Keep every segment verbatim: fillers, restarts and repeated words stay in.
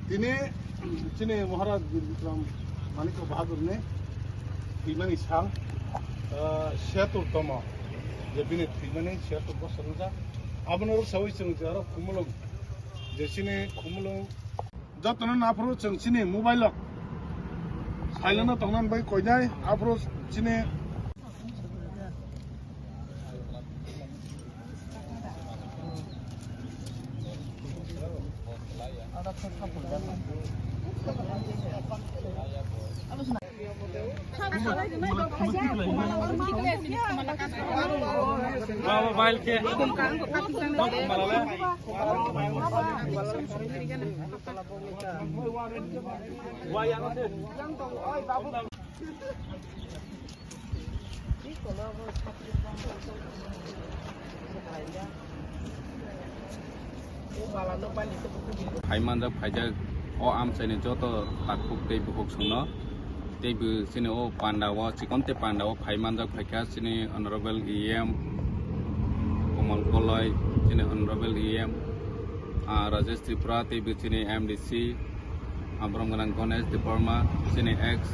Tini chini Maharaj Bir Bikram Manikya Bahadurni thwimani sal, ah, seatur tongma, je bini thwimani seatur bosor wngjak. Abono rwsawi chwng je aro Khumulwng, je chini Khumulwng jotono naphuru chwng chini mobile o silent o tongnani bai koinai, aphuru chini Phai manjak phaijak o amchaini joto takhuk tei bukhuk songno, tei bo chini o panda o, chikon tei panda o phai manjak phaikha chini Honorable E M Komal Koloi, chini Honorable E M, ah, Rajesh Tripura, tei bo chini M D C, ah, borom gwnang Ganesh Debbarma, chini ex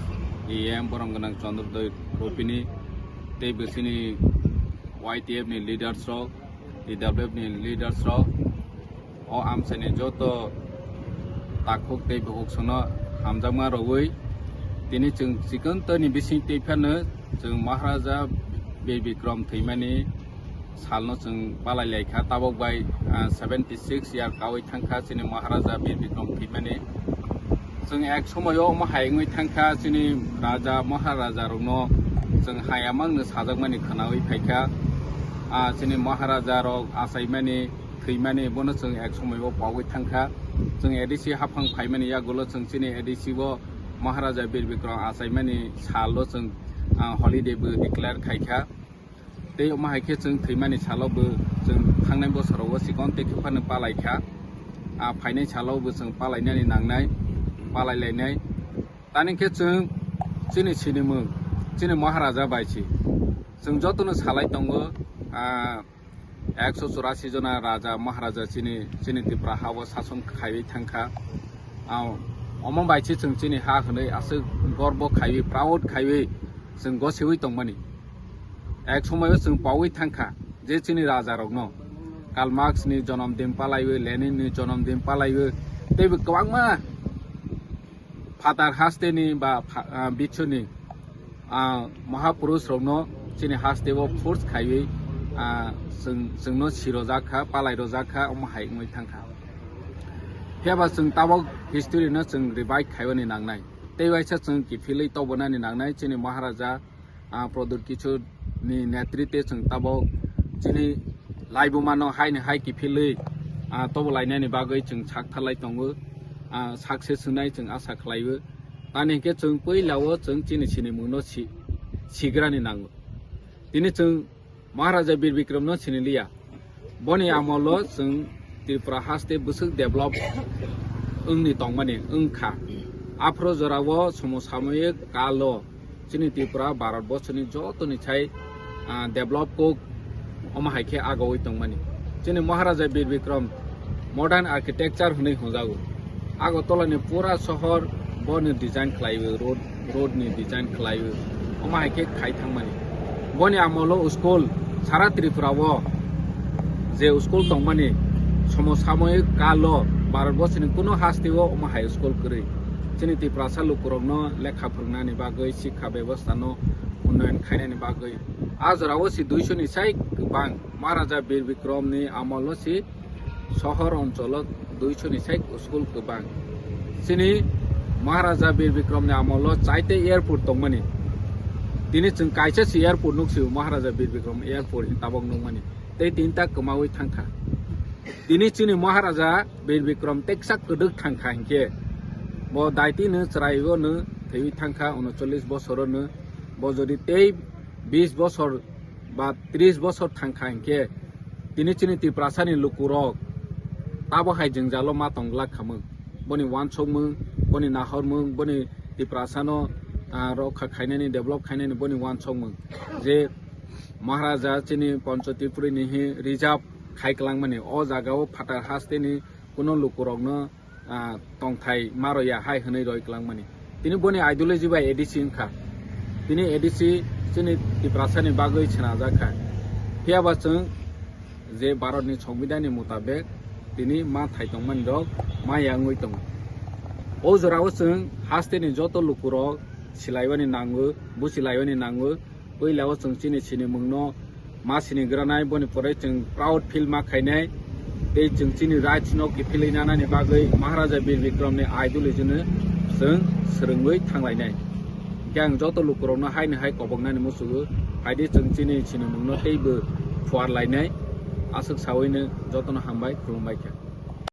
E M borom gwnang Chandrodaya Rupini, tei bo chini Y T F ni leaders rok, T W F ni leaders rok, o amchaini joto takhuk tei bukhuk songno hamjakma rwui, tini chwng chikon tei ni bising twi phano chwng Maharaja Bir Bikram thwimani salno chwng palai lai kha. Tabok bai, ah, seventy six year kaui thang kha chini Maharaja Bir Bikram thwimani. Chwng ek somoio omo hai wngwi thang kha, chini raja Maharaja rokno chwng hayamangno sajakmani khwnaui phai kha. Ah, chini Maharaja rok achaimani, thwimani, bono chwng ek somoio paui thang kha. Chwng A D C haphang phaimani yagulo chwng chini A D C o Maharaja Bir Bikram achaimani salo chwng, ah, holiday bo declare khai kha. Tei omo hai khe chwng thwimani salo bo chwng thangnai bosoro o chikon tei khe phano palai kha. Ah, phainai salo bo chwng palainani nangnai, palai lainai. Tani khe chwng chini sinimung, chini Maharaja bai si. Chwng jotono salai tongo, ah, ekso churasi jona raja, Maharaja chini, chini Tripura ha o sason khaiwi thang kha. Ah, omo bai si chwng chini ha hwnwi aswk gorbo khaiwi, proud khaiwi chwng gosiwi tongmani. Ek somoio chwng paui thang kha je chini raja rokno Karl Marx ni jonom din palaiwi, Lenin ni jonom din palaiwi, teibo kwbangma phatar hasteni ba pha-, ah, bichuni, ah, mahapurush rokno chini hasteo force khaiwi, ah, chwng, chwngno sirojak kha, palai rojak kha, omo hai wngwi thang kha. Phiya ba chwng tabok history no chwng revive khaiwani nangnai. Tei waisa chwng kiphilwi tobonani nangnai chini Maharaja, ah, Pradyut Kishore ni netritwe chwng tabok chini laibuma no haini hai kiphilwi, ah, tobolainani bagwi chwng sak tharlai tongo, ah, success wngnai chwng asa khlaio. Tani hinkhe chwng puila o chwng chini sinimung no si-, sigrani nango. Tini chwng Maharaja Bir Bikram no siniliya. Boni amolo chwng Tripura haste bwswk develop wngni tongmani wngkha. Aphro jorao somosamoyik kalo chini Tripura Bharat borsoni jotoni sai, ah, develop kok omo hai khe agoui tongmani. Chini Maharaja Bir Bikram modern architecture hwnwi hwnjago. Agartala ni pura sohor boni design khlaiwi, road, road ni design khlaiwi, omo hai khe khai thangmani. Boni amolo school sara Tripura o je school tongmani, somosamoyik kalo Bharat borsoni kuno hasteo omo hai school kwrwi. Chini Tiprasa lukurokno lekha phwrwngnani bagwi, sikha bebostha no unnayan khainani bagwi. A jorao si duiso ni sai kwbang, Maharaja Bir Bikram ni amolo si sohor oncholo duiso ni sai school kwbang. Chini Maharaja Bir Bikram ni amolo chaite airport tongmani. Tini chwng kaisa si airport nuksio, Maharaja Bir Bikram airport hin tabok nukmani. Tei tinta kwmaui thangkha. Tini chini Maharaja Bir Bikram teksa kwdwk thangkha hinkhe, bo daiti no chwraio no thwiwi thangkha, unochollis bosoro no Bo jodi tei bis bosor ba tris bosor thangkha hinkhe, tini chini Tiprasani lukurok tabo hai jwngjalo ma tong glak khamung. Boni wansokmung, boni nahormung, boni Tiprasano, ah, rokha khainani, develop khainani boni wansokmung. Je Maharaja chini Pancho Tripuri ni hi reserve khai klangmani, o jagao phatar hasteni kuno lukurokno, ah, tongthai ma roya hai hwnwi roi klangmani. Tini boni ideology bai A D C wngkha. Tini A D C chini Tiprasani bagwi swnajak kha. Phiyaba chwng je Bharatni Songbidanni mutabek tini ma thai tongmani rok ma yangwi tongo. O jorao chwng hasteni joto lukurok silaibani nango, busilaibani nango. Puila o chwng chini sinimungno ma sini granai, boni pore chwng proud feel ma khainai, tei chwng chini rights no kiphilwi nanani bagwi Maharaja Bir Bikram ni ideology no chwng swrwngwi thanglainai. Hinkhe ang joto lukurokno haino hai koboknani muchugo, phaidi chwng chini sinimungno teibo phuarlainai, aswk sawino jotono hambai, khulumbai kha.